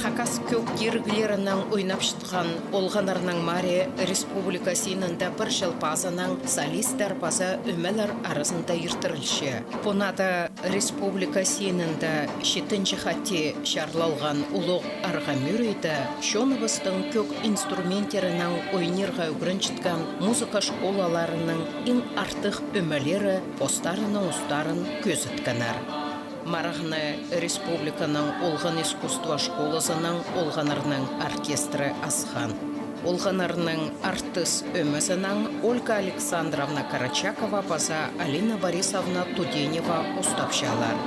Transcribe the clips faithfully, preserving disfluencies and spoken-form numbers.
Хакас кӧг тиріглерінең ойнапчатхан олғаннарның марии республика синінде пір чыл пазынаң солисттер паза ӧмелер аразында иртірілче. Пу наада республика синінде читінҷі хати чарлалған улуғ арғамӧрейде чоныбыстың кӧг инструменттерінең ойнирға ӱгренчеткен музыка школаларының иң артых ӧмелері постарының устарын кӧзіткеннер. Марығны республиканың олған искусство школазының олғаннарның оркестрі асхан. Олғаннарның артыс ӧмезінең Ольга Александровна Карачакова паза Алина Борисовна Туденева устапчалар.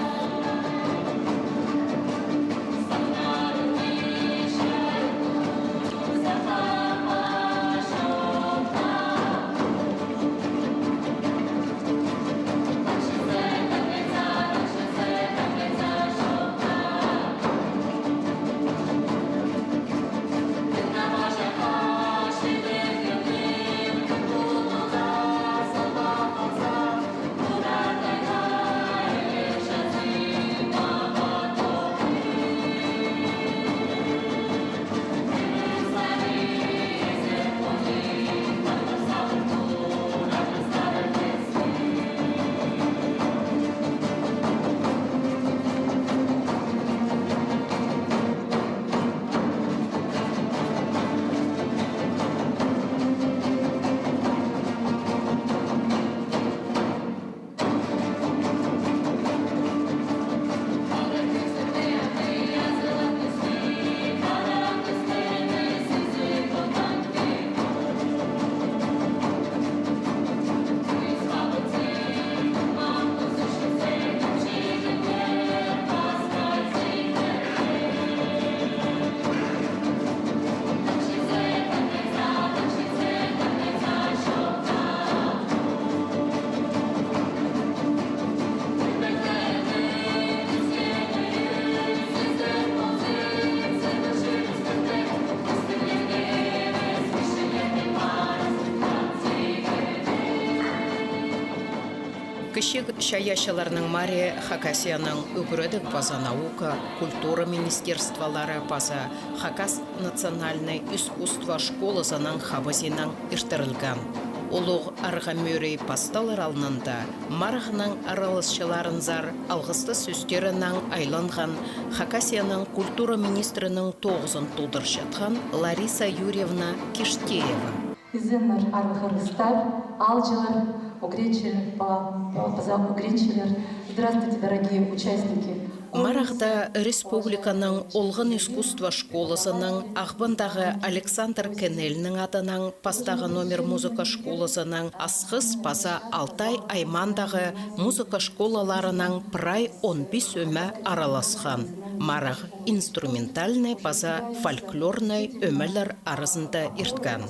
Кічіг чайаачыларның марии Хакасияның ӱгредіг паза наука, культура министерстволары паза Хакас национальнай искусство школазының хабазиинаң иртірілген. Улуғ арғамӧрей пасталар алнында марығның араласчыларынзар алғыстығ сӧстерінең айланған Хакасияның культура министрінің тоғызын толдырчатхан Лариса Юрьевна Киштеева. Изеннер, аарлығ арғыстар, аалҷылар, ӱгренҷілер, па-, па-, паза ӱгренҷілер. Здравствуйте, дорогие участники. Марығда республиканың олған искусство школазының, Ағбандағы Александр Кенельнің адынаң пастағы номер музыка школазының, Асхыс паза Алтай аймаандағы музыка школаларынаң прай он пис ӧме араласхан. Марығ инструментальнай паза фольклорнай ӧмелер аразында ирткен.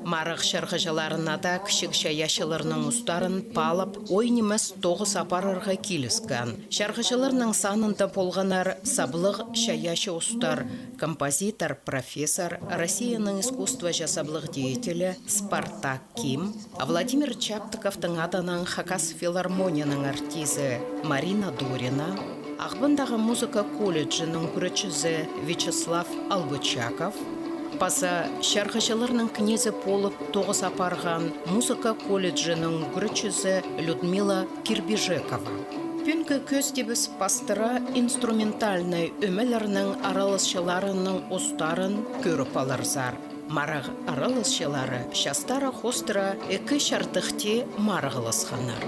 Марығ чарғыҷыларына даа кічіг чайаачыларның устарын паалап, ой нимес тоғыс апарарға киліскен. Чарғыҷыларның санында полғаннар саблығ чайаачы устар, композитор, профессор, Россияның искусствоҷа саблығ деятелі Спартак Ким, Владимир Чаптыковтың адынаң Хакас филармонияның артизі Марина Дорина, Ағбандағы музыка колледжінің ӱгретчізі Вячеслав Албычаков, паза чарғыҷыларның кнезі полып тоғыс апарған музыка колледжінің ӱгретчізі Людмила Кирбижекова. Пӱӱнгі кӧзідібіс пастыра инструментальнай ӧмелернің араласчыларының устарын кӧріп аларзар. Марығ араласчылары частары хоостыра ікі чардыхти марығласханнар.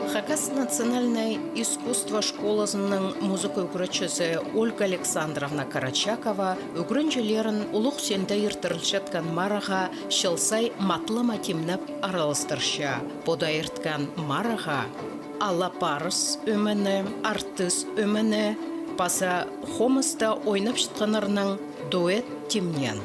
Хакас национальнай искусство школазының музыка ӱгретчізі Ольга Александровна Карачакова ӱгренҷілерін Улуғ Сенде иртірілчеткен марығға чыл сай матлама тимнеп араластырча. Пу даа ирткен марығға «Ала парыс» ӧмені, «Артыс» ӧмені паза хомыста ойнапчатханнарның дуэт тимнеен.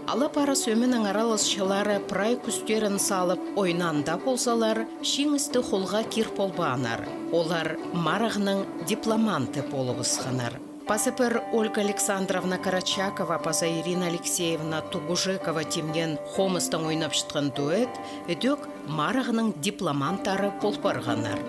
«Ала парыс» ӧменің араласчылары прай кӱстерін салып ойнаан даа ползалар, чиңісті холға кир полбааннар. Олар марығның дипломанты полыбысханнар. Паза пір Ольга Александровна Карачакова паза Ирина Алексеевна Тугужекова тимнеен хомыстаң ойнапчатхан дуэт ідӧк марығның дипломанттары пол парғаннар.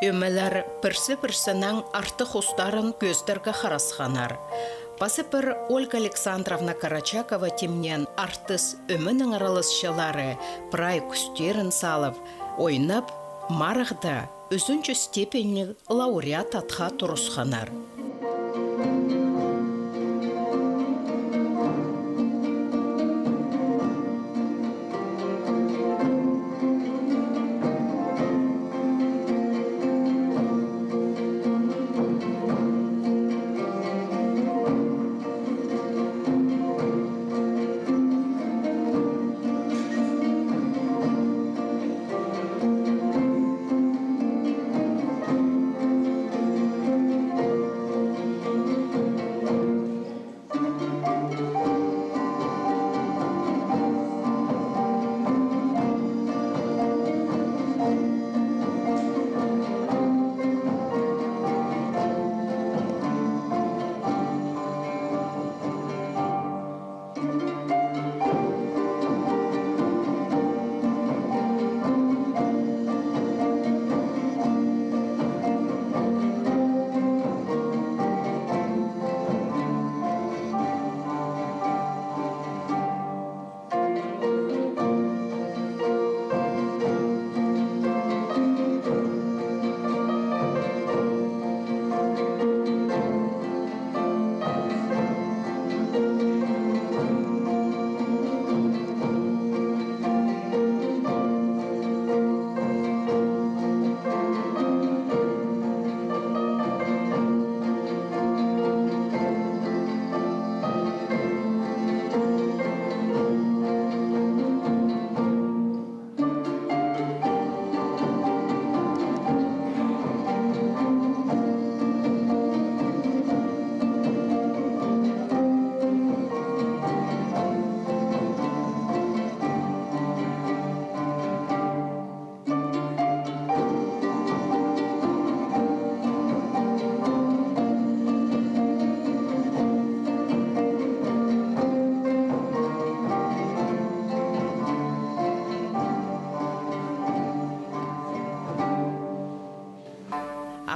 Ӧмелер пірсі-пірсінең артых устарын кӧзідерге харасханнар. Паза пір Ольга Александровна Карачакова тимнеен «Артыс» ӧменің араласчылары прай кӱстерін салып ойнап, марығда ӱзінҷі степеньніг лауреат атха турысханнар.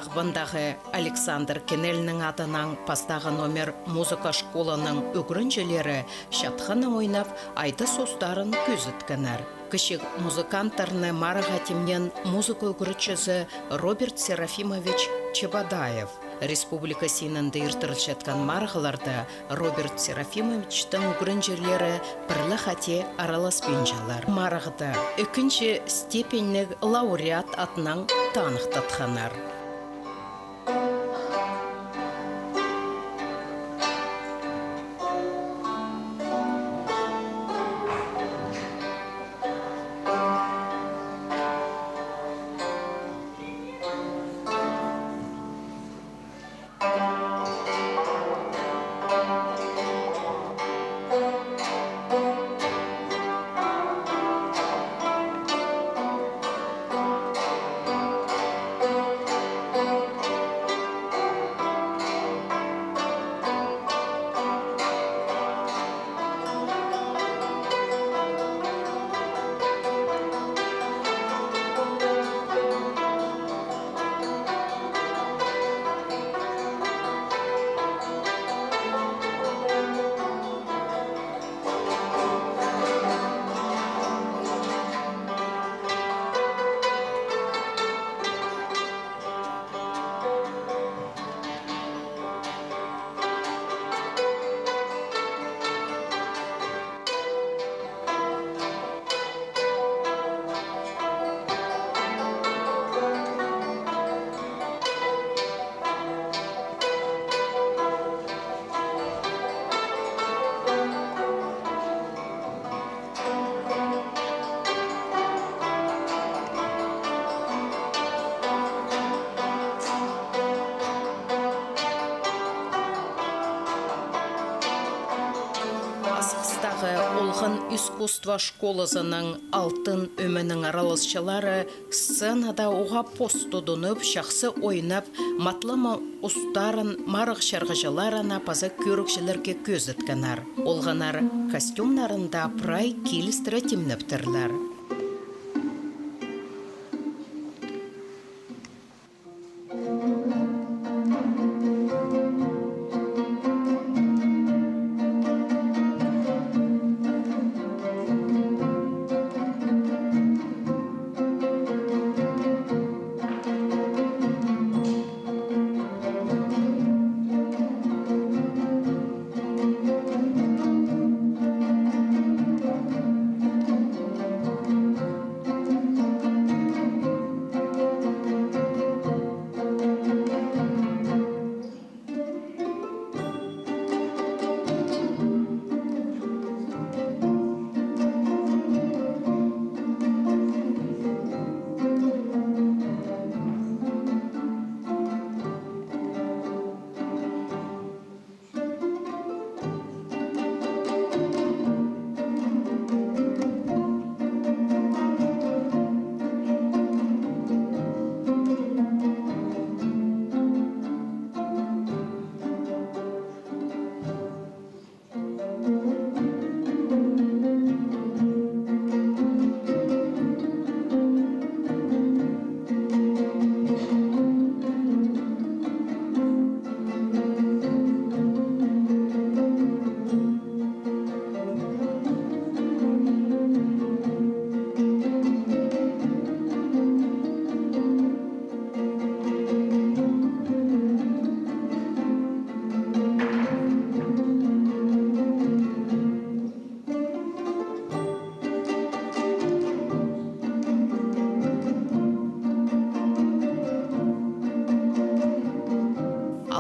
Ағбандағы Александр Кенельнің адынаң пастағы номер музыка школаның ӱгренҷілері чатханнаң ойнап, айдас устарын кӧзіткеннер. Кічіг музыканттарны марығға тимнеен музыка ӱгретчізі Роберт Серафимович Чебодаев. Республика синінде иртірілчеткен марығларда Роберт Серафимовичтің ӱгренҷілері пір ле хати араласпинчалар. Марығда ікінҷі степеньніг лауреат адынаң таныхтатханнар. Асхыстағы олған искусство школазының «Алтын ӧменің» араласчылары сценада уғаа пос тудынып, чахсы ойнап, матлама устарын марығ чарғыҷыларына паза кӧрігҷілерге кӧзіткеннер. Олғаннар костюмнарын даа прай килістіре тимнептірлер.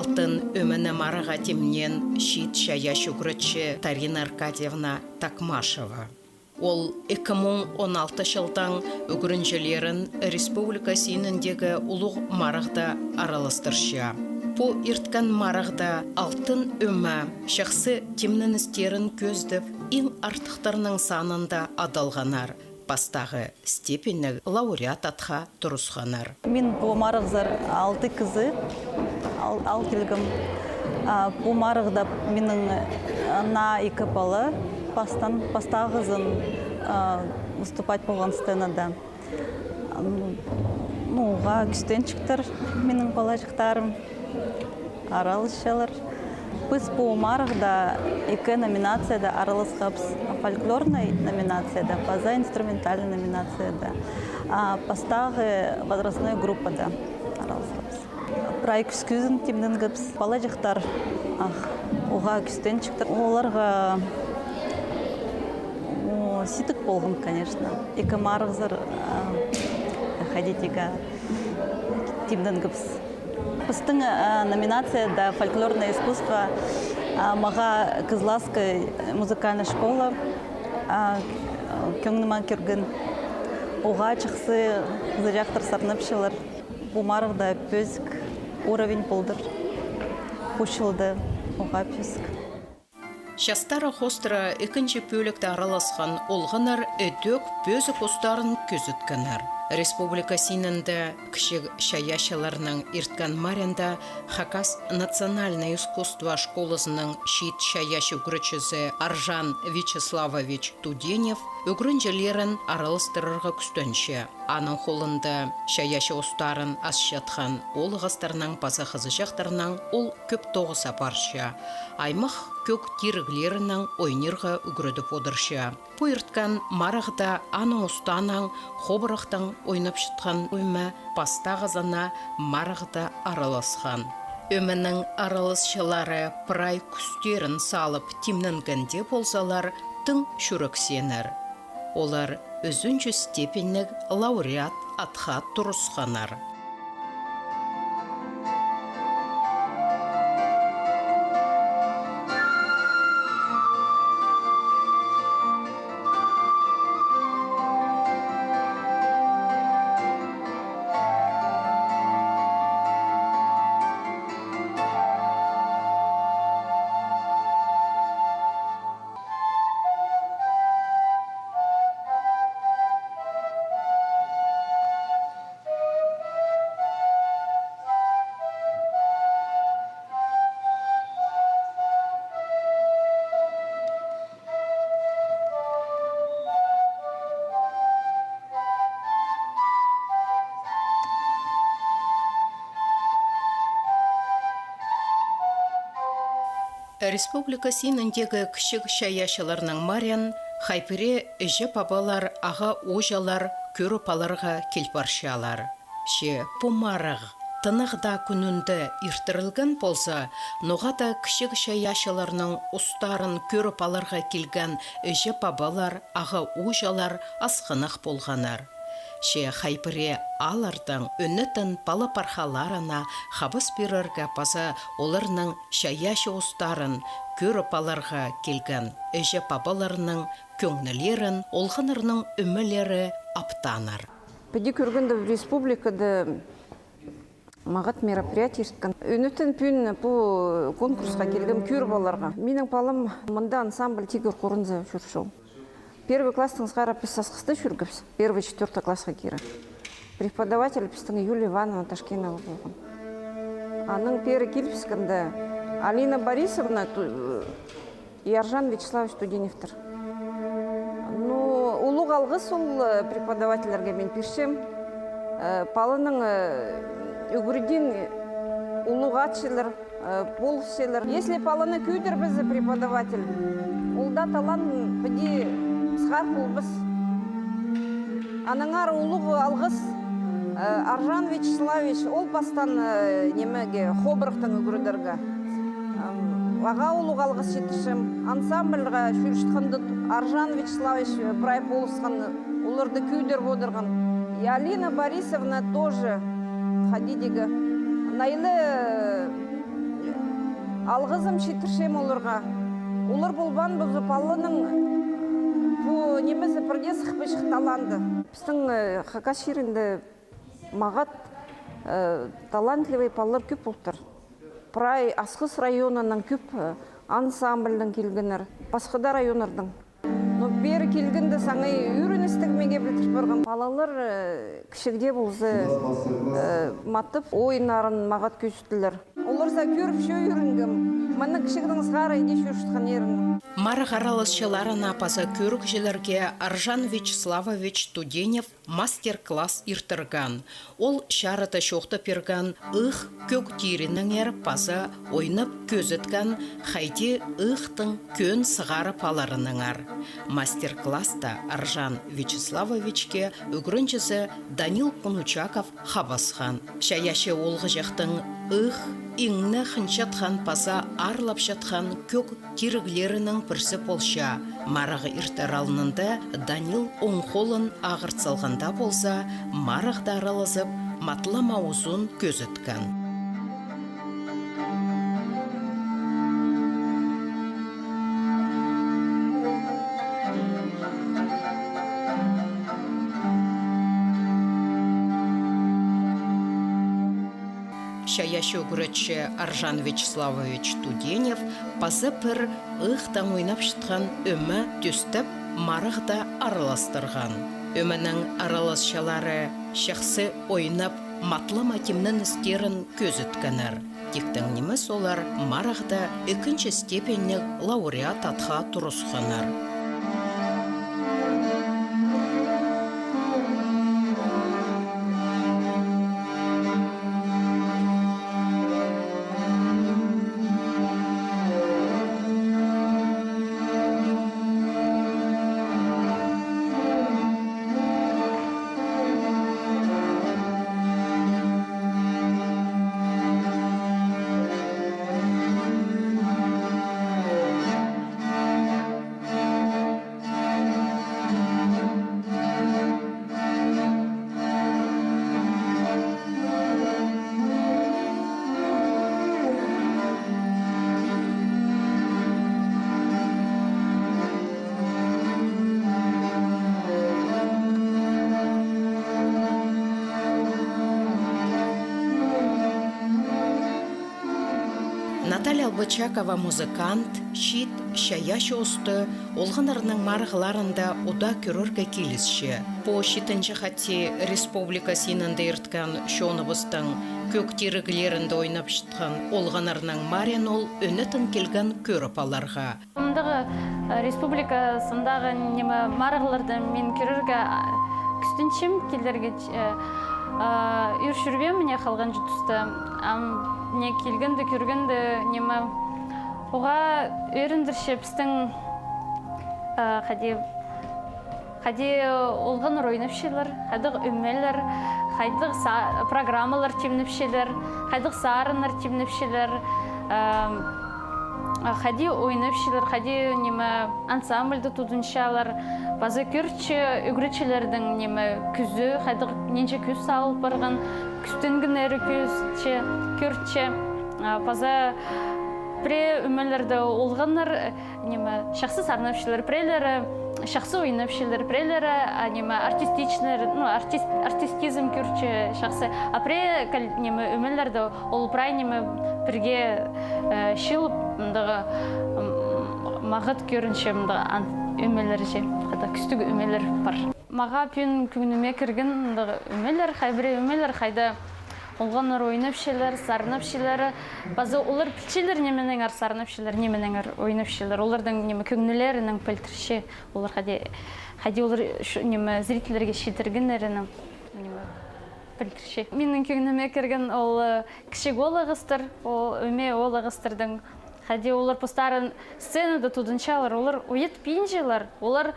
«Алтын ӧмені» марығға тимнеен чиит чайаачы ӱгретчі Тарина Аркадьевна Такмашева. Ол ікі муң он алтынҷы чылдаң ӱгренҷілерін республика синіндегі улуғ марығда араластырча. Пу ирткен марығда «Алтын ӧме» чахсы тимненістерін кӧзідіп, иң артыхтарның санында адалғаннар. Пастағы степеньніг лауреат атха турысханнар. Мин пу марығзар алты кізі ал, ал килгем. А, пу марығда минің, а, наа ікі пала пастан, пастағызын, а, выступать полған сценада. М, ну, уғаа кӱстенҷіктер минің палаҷахтарым. Араласчалар. Піс пу марығда ікі номинацияда араласхабыс. Фольклорнай номинацияда, паза инструментальнай номинацияда. А пастағы возрастной группада араласхабыс. Прай кӱскӱзін тимненгебіс. Палаҷахтар, ах, уғаа кӱстенҷіктер. Оларға, о, сидік полған, конечно. Ікі марығзар, а, хайди тирге, тимненгебіс. Пістің, а, номинацияда фольклорное искусство, а, мағаа Кызласская музыкальная школа, а, кӧңніме кірген. Уғаа чахсы хызыҷахтар сарнапчалар. Пу марығда пӧзік уровень полдыр. Пу чылда уғаа пӧзік. Частары хоостыра ікінҷі пӧлікте араласхан олғаннар ідӧк пӧзік устарын кӧзіткеннер. Республика синінде кічіг чайаачыларның ирткен марығында Хакас национальнай искусство школазының чиит чайаачы ӱгретчізі Аржан Вячеславович Туденев ӱгренҷілерін араластырарға кӱстенче. Аның холында чайаачы устарын асчатхан оолағастарнаң паза хызыҷахтарнаң ол кӧп тоғыс апарча. Аймах кӧг тиріглерінең ойнирға ӱгредіп одырча. Пу ирткен марығда аның устаанаң хобырахтаң ойнапчатхан ӧме пастағызына марығда араласхан. Ӧменің араласчылары прай кӱстерін салып тимненгенде ползалар, тың чӱрексеннер. Олар ӱзінҷі степеньніг лауреат атха турысханнар. Республика синіндегі кічіг чайаачыларның марығын хай пірее іҷе-пабалар, аға-ууҷалар кӧріп аларға кил парчалар. Че пу марығ тынағ даа кӱнінде иртірілген полза, ноға-да кічіг чайаачыларның устарын кӧріп аларға килген іҷе-пабалар, аға-ууҷалар асхынах полғаннар. Че хай пірее ааллардаң ӱнетін пала-пархаларына хабас пирерге паза оларның чайаачы устарын кӧріп аларға килген іҷе-пабаларның кӧңнілерін олғаннарның ӧмелері аптааннар. Піди кӧргенде, республикада мағат мероприятие ирткен. Ӱнетін пӱӱн пу конкурсха килгем кӧріп аларға. Минің палам мында ансамбль «Тигір Хурунза» чӧрче. Первый класстаң сығара піс асхыста чӧргебіс. Первый, четвёртый классха кире. Преподаватель пістің Юлия Ивановна Ташкенова полған. Анаң пеер килібіскенде Алина Борисовна ту-, и Аржан Вячеславович Туденевтер. Ну, улуғ алғыс ол, э, преподавательлерге мин пирчем. Э, паланың, э, ӱгредиин улуғ атчалар, э, полысчалар. Если паланы кӧдірбезе преподаватель, ол даа талант піди сығар полбас. Аннаңар улуғ алғыс, э, Аржан Вячеславович, ол пастаан, э, нимеге, хобырахтаң ӱгредерге. Ам, ағаа улуғ алғыс читірчем. Ансамбльға чӧрчеткенде Аржан Вячеславович, э, прай полысхан, оларды кӧдіріп одырған. И Алина Борисовна тоже, хайди тирге, найлы, э, алғызым читірчем оларға. Олар полбаан полза, паланың пу нимезі пірдее сыхпаҷых, таланты. Пістің, э, Хакас чирінде мағат, э, талантливый палалар кӧп полтыр. Прай Асхыс районнаң кӧп, э, ансамбльдең килгеннер, пасха даа районнардаң. Но пеер килгенде саңай ӧріністіг миге пілдіріп парған. Палалар, э, кічігде полза, э, матап, ойыннарын мағат кӧзіттілер. Олар за кӧріп чӧргем. Мыны кічігдең сығара иди чӧрчеткен ирін. Марығ араласчыларына паза кӧрігҷілерге Аржан Вячеславович Туденев мастер-класс иртірген. Ол чарыда чоохтап пирген ыых кӧг тирінеңер паза ойнап кӧзіткен, хайди ыыхтың кӧӧн сығарып аларынаңар. Мастер-класста Аржан Вячеславовичке ӱгренҷізі Данил Кунучаков хабасхан. Чайаачы оолғыҷахтың Ых, иң не хынчатхан паза аарлапчатхан кӧг тиріглерінің пірсі полча. Марығ иртер алнында Данил оң холын ағырт салғанда полза, марығда аралазып, матлама узун кӧзіткен. Чайаачы ӱгретчі Аржан Вячеславович Туденев паза пір ыыхтаң ойнапчатхан ӧме тӧстеп, марығда араластырған. Ӧменің араласчылары чахсы ойнап, матлама тимненістерін кӧзіткеннер. Тиктең нимес олар марығда ікінҷі степеньніг лауреат атха турысханнар. Наталья Албычакова музыкант, чиит чайаачы усту олғаннарның марығларында удаа кӧрерге килісче. Пу читінҷі хати республика синінде ирткен чоныбыстың кӧг тиріглерінде ойнапчатхан олғаннарның марин ол ӧнетін килген кӧріп аларға. Мындағ, э, республика сындағы, ниме, марығларны мин кӧрерге, а, кӱстенчем килерге, э, а, ӱр чӧрбеем мына халғанҷы туста. Ам мына килгенде, кӧргенде, ниме, уғаа ӧріндірче пістің, э, хайди, хайди олғаннар ойнапчалар, хайдағ ӧмелер, хайдағ са-, программалар тимнепчелер, хайдағ сарыннар тимнепчелер, эм, хайди ойнапчалар, хайди, ниме, ансамбльда тудынчалар. Паза кӧрче ӱгретчілернің, ниме, кӱзі, хайдағ нинҷе кӱс салыл парған, кӱстенгеннері кӧрче, кӧрче. А, паза пірее ӧмелерде олғаннар, ниме, чахсы сарнапчалар, піреелері чахсы ойнапчалар, піреелері, а, ниме, артистичный, ну, артист-, артистизм кӧрче чахсы. А пірее кіл-, ниме, ӧмелерде ол прай, ниме, пірге, э, чыылып, мындағ, м, мағат кӧрінче, мындағ ан-, ӧмелер чи, хайдағ кӱстіг ӧмелер пар. Мағаа пӱӱн кӧңніме кірген мындағ ӧмелер, хай пірее ӧмелер, хайда олғаннар ойнапчалар, сарнапчалар. Паза олар пілчелер, нименеңер сарнапчалар, нименеңер ойнапчалар. Оларның, ниме, кӧңнілерінең пілдірче. Олар хайди, хайди олар ш-, ниме, зрительлерге читіргеннерінең, ниме, пілдірче. Минің кӧңніме кірген ол, э, кічіг оолағастар, ол ӧме оолағастарның хайди олар постарын сценада тудынчалар, олар уятпинчалар, олар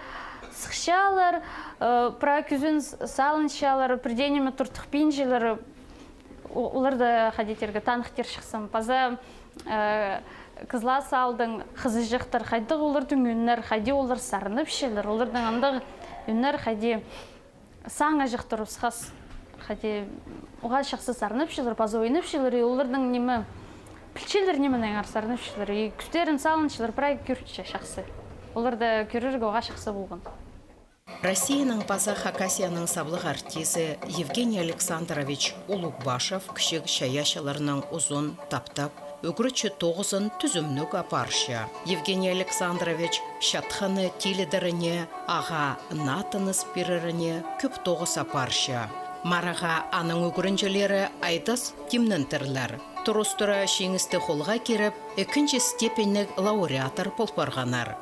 сыхчалар, э, прай кӱзін с-, салынчалар, пірдее ниме туртухпинчалар, о-, оларны хайди тирге, таныхтирҷыхсың. Паза, э, кызлас аалдаң хызыҷахтар, хайдағ оларның ӱннер, хайди олар сарнапчалар, оларның андағ ӱннер хайди саңай чахтар осхас. Хайди уғаа чахсы сарнапчалар, паза ойнапчалар, и оларның, ниме, пілчелер, нименеңер сарнапчалар, и кӱстерін салынчалар, прай кӧрче чахсы. Оларны кӧрерге уғаа чахсы полған. Россияның паза Хакасияның саблығ артизі Евгений Александрович Улугбашев кічіг чайаачыларның узун таптап, ӱгретчі тоғызын тӱзімніг апарча. Евгений Александрович чатханны тилідеріне, ағаа наа тыныс пиреріне кӧп тоғыс апарча. Марығға аның ӱгренҷілері айдас тимнентірлер. Турыстыра чиңісті холға киріп, ікінҷі степеньніг лауреаттар пол парғаннар.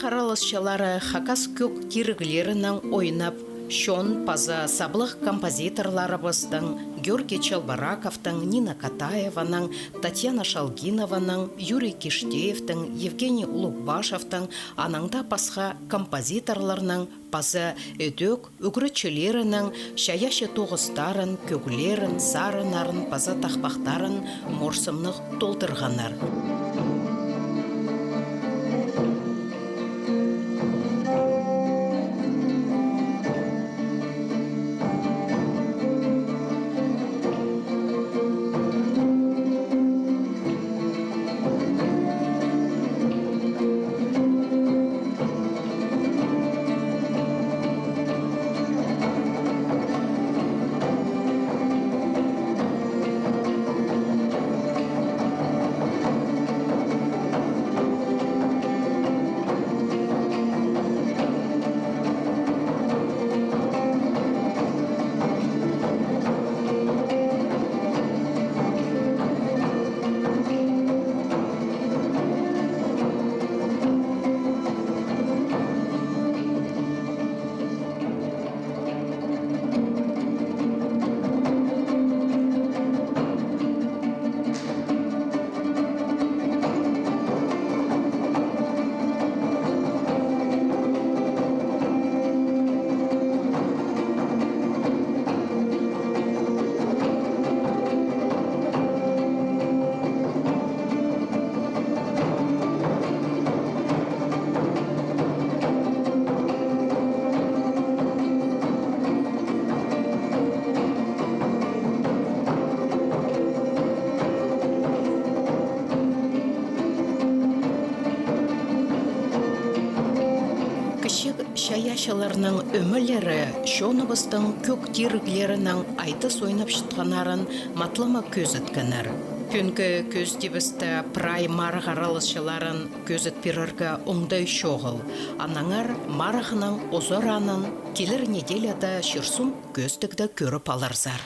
араласчылары хакас кӧг тиріглерінең ойнап, чон паза саблығ композиторларыбыстың Георгий Чалбараковтың, Нина Катаеваның, Татьяна Шалгинованың, Юрий Киштеевтің, Евгений Улугбашевтің, анаң даа пасха композиторларның паза ідӧк ӱгретчілерінің чайаачы тоғыстарын, кӧглерін, сарыннарын паза тахпахтарын морсымнығ толдырғаннар. Кічіг чайаачыларның ӧмелері чоныбыстың кӧг тиріглерінең айдас ойнапчатханнарын матлама кӧзіткеннер. Пӱӱнгі кӧзідібісте прай марығ араласчыларын кӧзіт пирерге оңдай чоғыл. Аннаңар марығның узаранын килер неделяда чир-суум кӧзідігде кӧріп аларзар.